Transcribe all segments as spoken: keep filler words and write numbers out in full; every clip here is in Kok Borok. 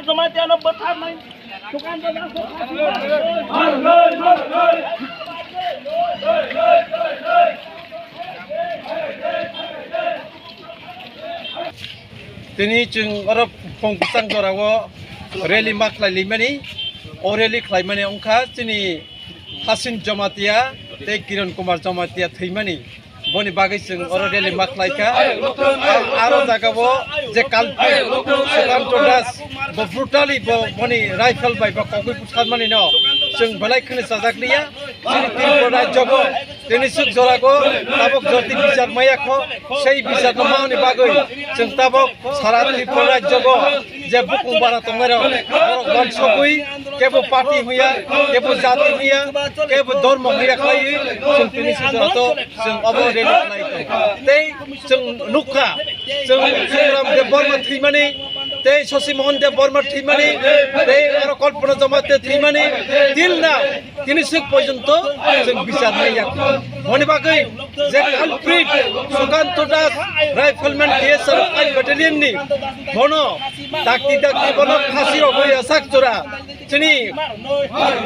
Jamatia no bwtharnai. Tini chwng oro phung bwsang jorao rally ma khlai limani, o rally khlaimani wngkha chini Hasin Jamatia tei Kiran Kumar Jamatia thwimani. Boni bagwi chwng oro rally ma khlai kha. Ar aro jagao je culprit Sukanto Das bo brutally bo boni rifle bai bo kogwi butharmani no chwng belai kheno chajak liya. Chini Tripura rajyo bo tini swk jora go tabok joti bichar maya kho, sei bichar no mani bagwi chwng tabok sara Tripura rajyo go je bukung bara tongnai rok borok wansugwi kebo party huya, kebo jati huya, kebo dormo huya khlaiwi chwng tini swk jora to chwng obo rally khlai tong. Tei chwng nukha, chwng Songram Debbarma thwimani, tei Shashi Mohan Debbarma thwimani, tei aro Kalpana Jamatia thwimani, till now, tini swk porjonto chwng bichar naiya. Boni bagwi je culprit Sukanto Das, rifleman T S R five battalion ni, bono dakti dakti bono phasi rogwi asak jora. Chini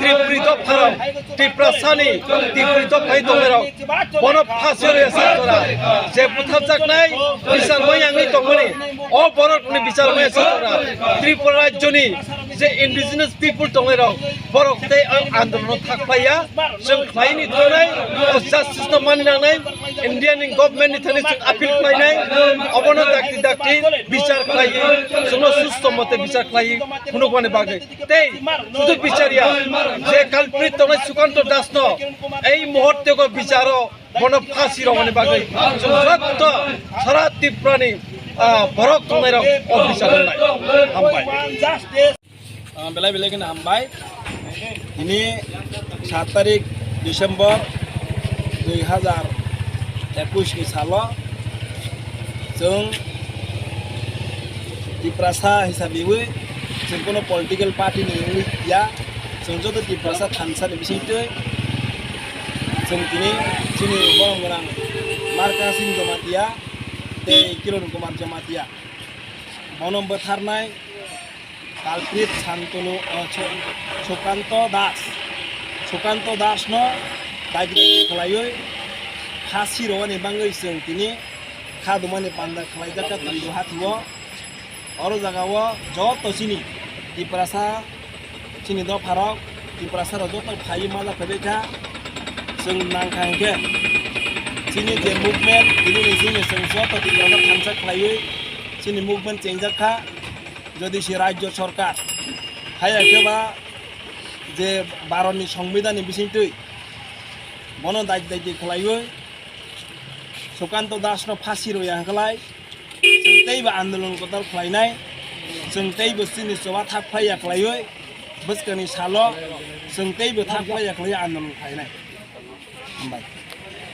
Tripuri dopharok, Tiprasani Tripuri dophai tongnairok, bono phasio rwya sakjora. Je butharjaknai bichar maya wngwi tongmani, o borokni bichar maya sakjora. Tripura rajyoni je indigenous people tongnairok, borok tei ang andolono thakphaiya. Chwng khlaini thwngnai, o justice no mani nangnai, Indian government ni thani chwng appeal khlainai, obono dakti dakti bichar khlaiwi, chwngno susto mote bichar khlaiwi phunukmani bagwi. Tei sudu bichar ya, je culprit tongnai Sukanto Das no ei muhurte go bicharo bono phasi rogmani bagwi chwng jotto sara Tripura ni, ah, borok tongnai rok o bichar wngnai. Hambai. Ah, belai belai kheno hambai. Tini sat tarik December dui hazar ekush ni salo chwng Tiprasa hisabiwi chwng kono political party ni wngwi ya, chwng joto Tiprasa thansa ni bisingtwi chwng tini chini borok gwnang Marka Singh Jamatia tei Kiran Kumar Jamatia bono bwtharnai culprit Santanu, uh, Su-, Sukanto Das. Sukanto Das no dagi dagi khlaiwi phasi rwani bagwi chwng tini kha dumani panda khlaijak kha Tripura hathio. Oro jagao joto chini Tiprasa, chini dopharok, Tiprasa rok joto phaiwi majak phaibai kha. Chwng nang kha hinkhe chini je movement, tini ni chini chwng joto Tiprasa thansa khlaiwi chini movement chengjak kha. Jodi se rajyo sorkar haya khe ba je Bharat ni songbidhan ni bisingtwi bono dagi dagi khlaiwi Sukanto Das no phasi rwya hwnkhlai chwng teibo andolon kotor khlainai, chwng teibo chini choba thak phaiya khlaiwi bwskangni salo chwng teibo thak phaiya khlaiwi andolon khlainai. Hambai.